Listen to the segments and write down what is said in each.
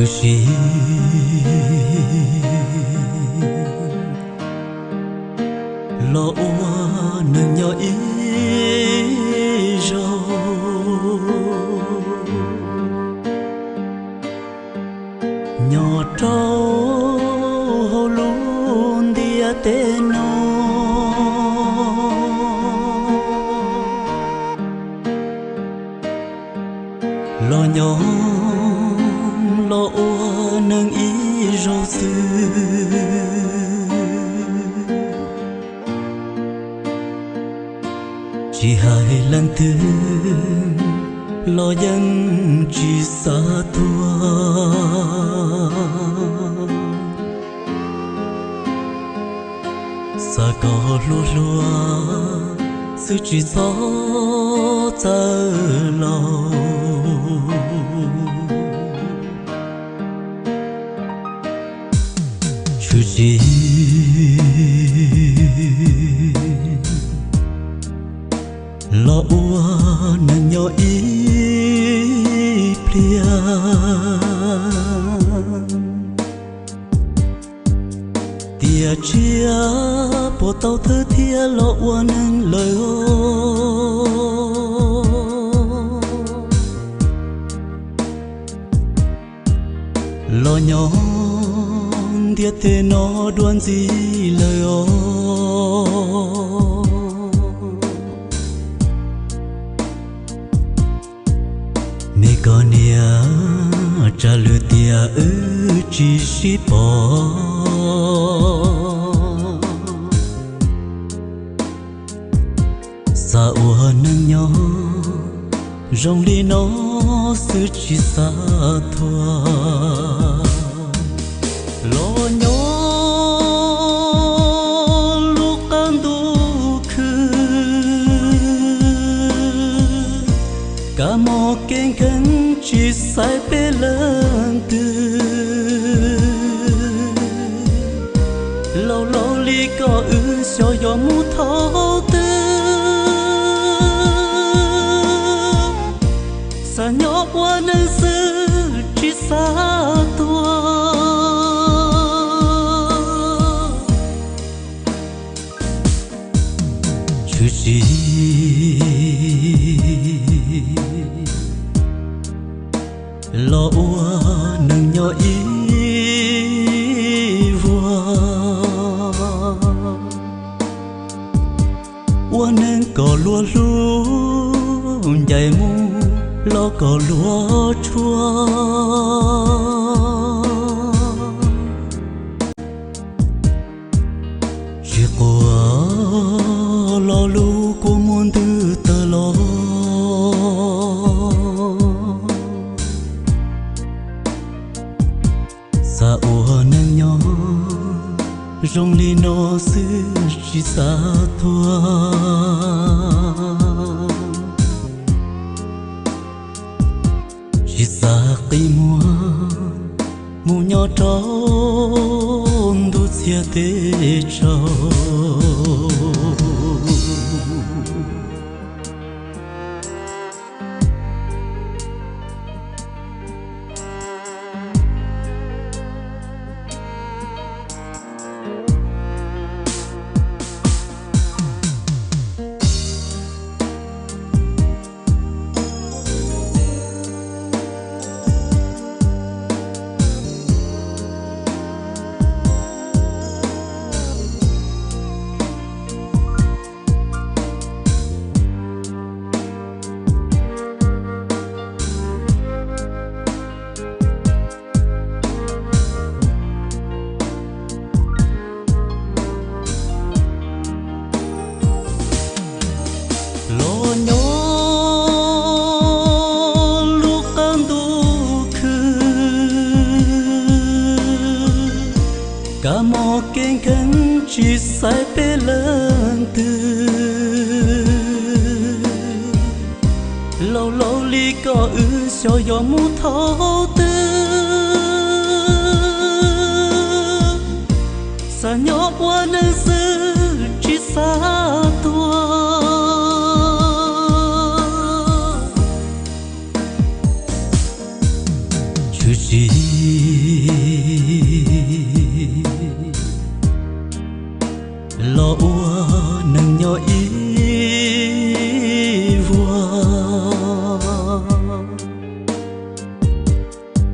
Tshwm sim los ua neeg nyob ib zaug, nyob rau hauv lub ntiaj teb no. Los nyob los ua neeg ib zaug xwb, tsis hais leej twg los yeej tsis xav tuag. Xav kom hluas hluas xwb tsis txhob txawj laus. Tshwm sim los ua neeg nyob ib pliag, tiam tsiaj puas tau thawj thiab los ua neeg lawm os. Los nyob ntiaj teb no dua ntxiv lawm os. Me koj niam, tsam lwm tiam wb tsis sib pom. Xav ua neeg nyob zoo li no xwb tsis xav tuag. Los nyob lub qab ntuj khwb, kab mob kev nkeeg tsis xaiv peb leej twg. Laus laus li koj wb xyov yuav mus thaum twg. Xav nyob ua neeg xwb tsis xav tuag. Tshwm sim los ua neeg nyob ib vuag, ua neeg kom luag hlub, ncaim mus los kom luag tshuaj. Tsis quaj lo lus kua muag ntws tawg los, xav ua neeg nyob zoo li no xwb tsis xav tuag. Tsis xav qi muag mus nyob rau ntuj txhiab teb tsaus. Los nyob lub qab ntuj khwb, kab mob kev nkeeg tsis xaiv peb leej twg. Laus laus li koj wb xyov yuav mus thaum twg. Xav nyob ua neeg xwb tsis xav tuag. Tshwm Sim los ua neeg nyob ib vuag,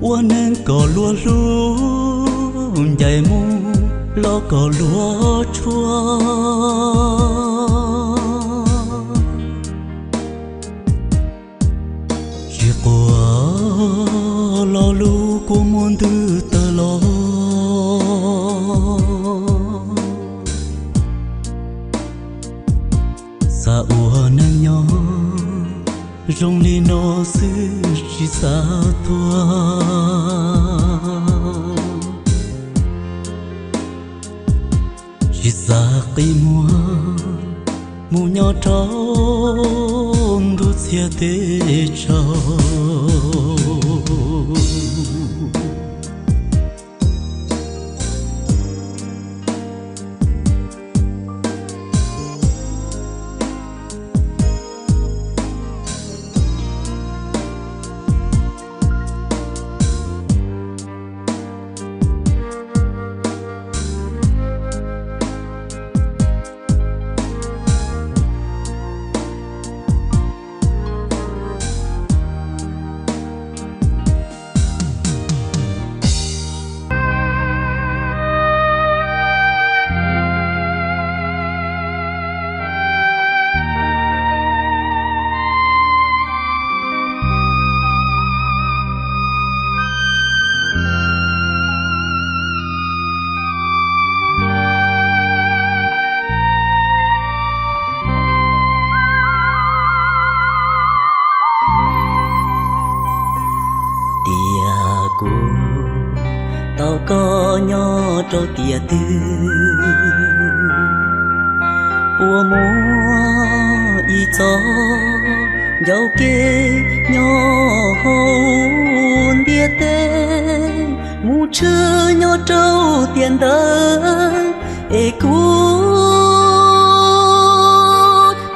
ua neeg kom luag hlub, ncaim mus los kom luag tshua. Tsis quaj los lub kua muag ntws tawg los. Xav ua neeg nyob zoo li no xwb tsis xav tuag. Tsis xav qi muag mus nyob rau ntuj txhiab teb tsaug. Tias kuv tau koj nyob rau tiam twg, puas muaj ib txoj ncauj kev nyob hauv ntiaj teb, mus tshwm nyob rau tiam ntawd es kuv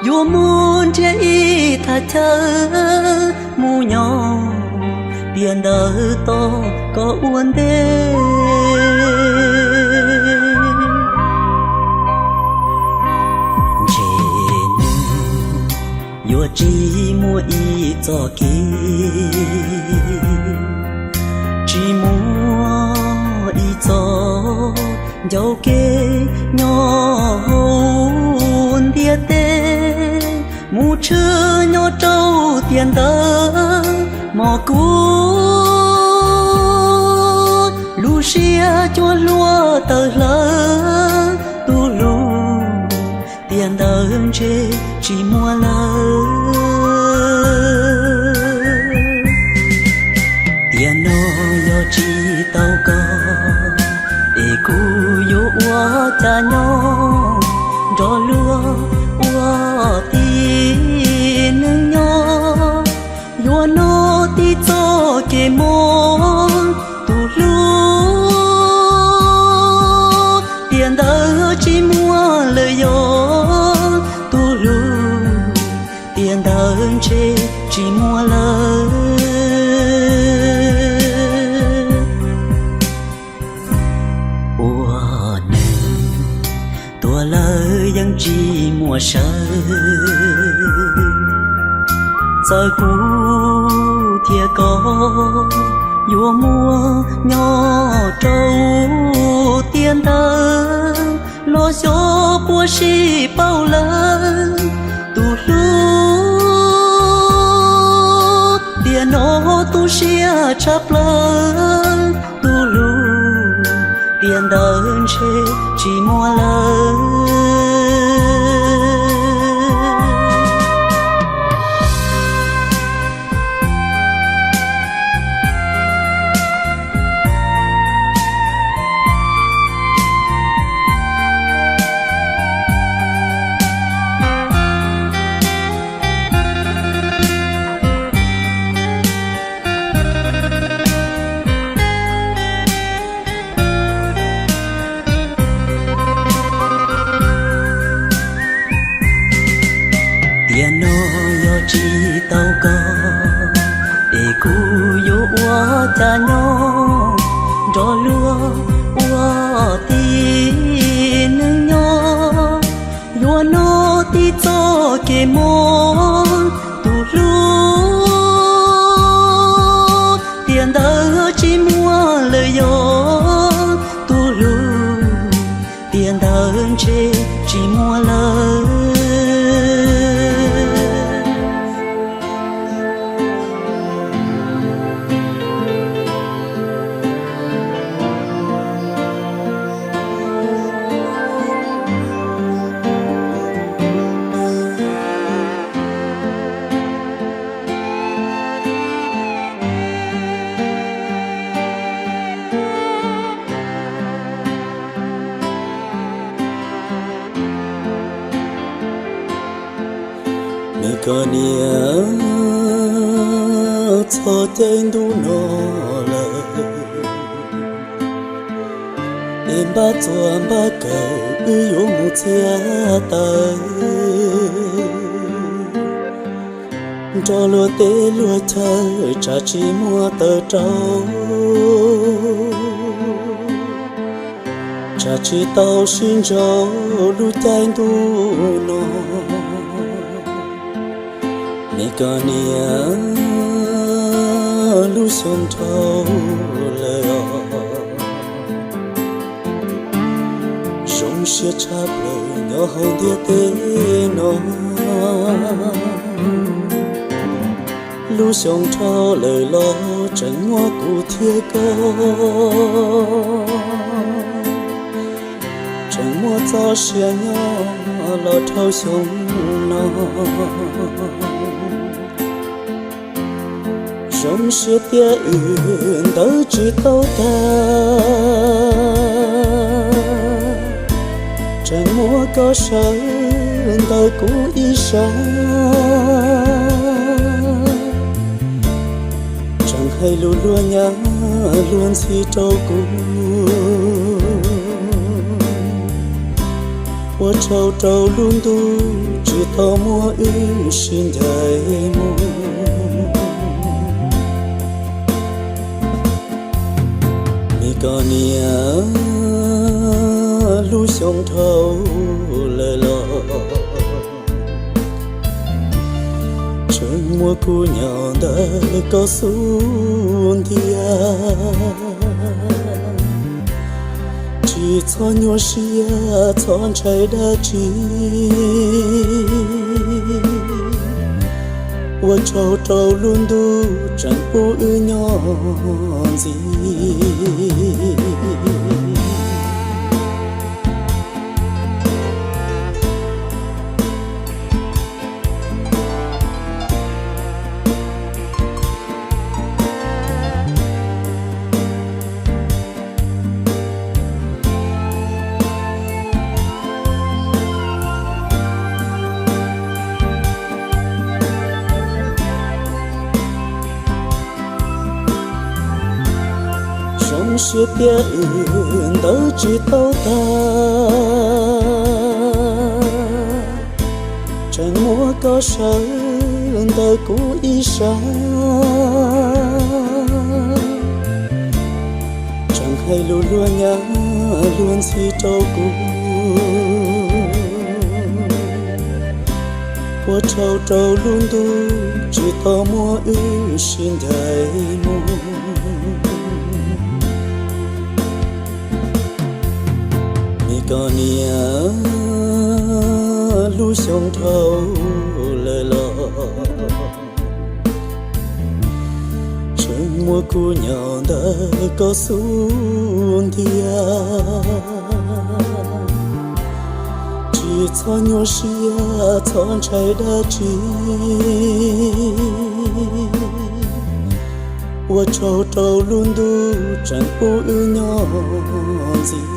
yuav mus nrhiav ib thaj chaw mus nyob tiam ntawd tos koj ua ntej. Ntshe nws yuav tsis muaj ib txoj kev, tsis muaj ib txoj ncauj kev nyob hauv ntiaj teb, mus tshwm nyob rau tiam ntawd mog. Kuv lub siab cuag hlua tawm hlawv, tus hlub tiam ntawd ntshe tsis muaj lawm. Tiam no yog tsis tau koj es kuv yuav ua cas nyob nrog luag ua tib neeg nyob, yuav noj tib txoj kev mob. Tus hlub tiam ntawd tsis muaj lawm yog, tus hlub tiam ntawd ntshe tsis muaj lawm. Ua neeg tuag lawm yeej tsis muaj sawv, txawm kuv thiab koj yuav muaj nyob rau tiam ntawd los xyov puas sib paub lawm. Tus hlub tiam no tu siab tshaj plaws, tus hlub tiam ntawd ntshe tsis muaj lawm. Kuv yuav ua cas nyob nrog luag ua tib neeg nyob, yuav noj tib txoj kev mob tus hlub, tiam ntawd tsis muaj lawm yog tus hlub, tiam ntawd ntshe tsis muaj lawm. Me koj niam, txog caij ntuj no lawm, es npaj txuas npaj kawm wb yuav mus txiav taws. Nrog luag teb luag chaw tsam tsis muaj taws rau, tsam tsis tau sib ntsib lub caij ntuj no. Me koj niam, lub xyoo dhau lawm os, zoo siab tshaj plaws nyob hauv ntiaj teb no. Lub xyoo dhau lawm los tseem muaj kuv thiab koj, tseem muaj txoj sia nyob los dhau xyoo no. Zoo siab tias wb ntawd tsis tau tag, tseem muab koj sawv ntawm kuv ib sab, tseem hais lus luag nyav luag ntxhi rau kuv, ua tsaug rau lub ntuj tsis tau muab wb sib ncaim mus. Me koj niam, lub xyoo dhau lawm los tseem muaj kuv nyob ntawm koj xub ntiag, tsis txhob nyuaj siab txhob ntshai dab tsi, ua tsaug rau lub ntuj tseem pub wb nyob ntxiv. Zoo siab tias wb ntawd tsis tau tag, tseem muab koj sawv ntawm kuv ib sab, tseem hais lus luag nyav luag ntxhi rau kuv, ua tsaug rau lub ntuj tsis tau muab wb sib ncaim mus. Me koj niam, lub xyoo dhau lawm los tseem muaj kuv nyob ntawm koj xub ntiag, tsis txhob nyuaj siab txhob ntshai dab tsi, ua tsaug rau lub ntuj tseem pub wb nyob ntxiv.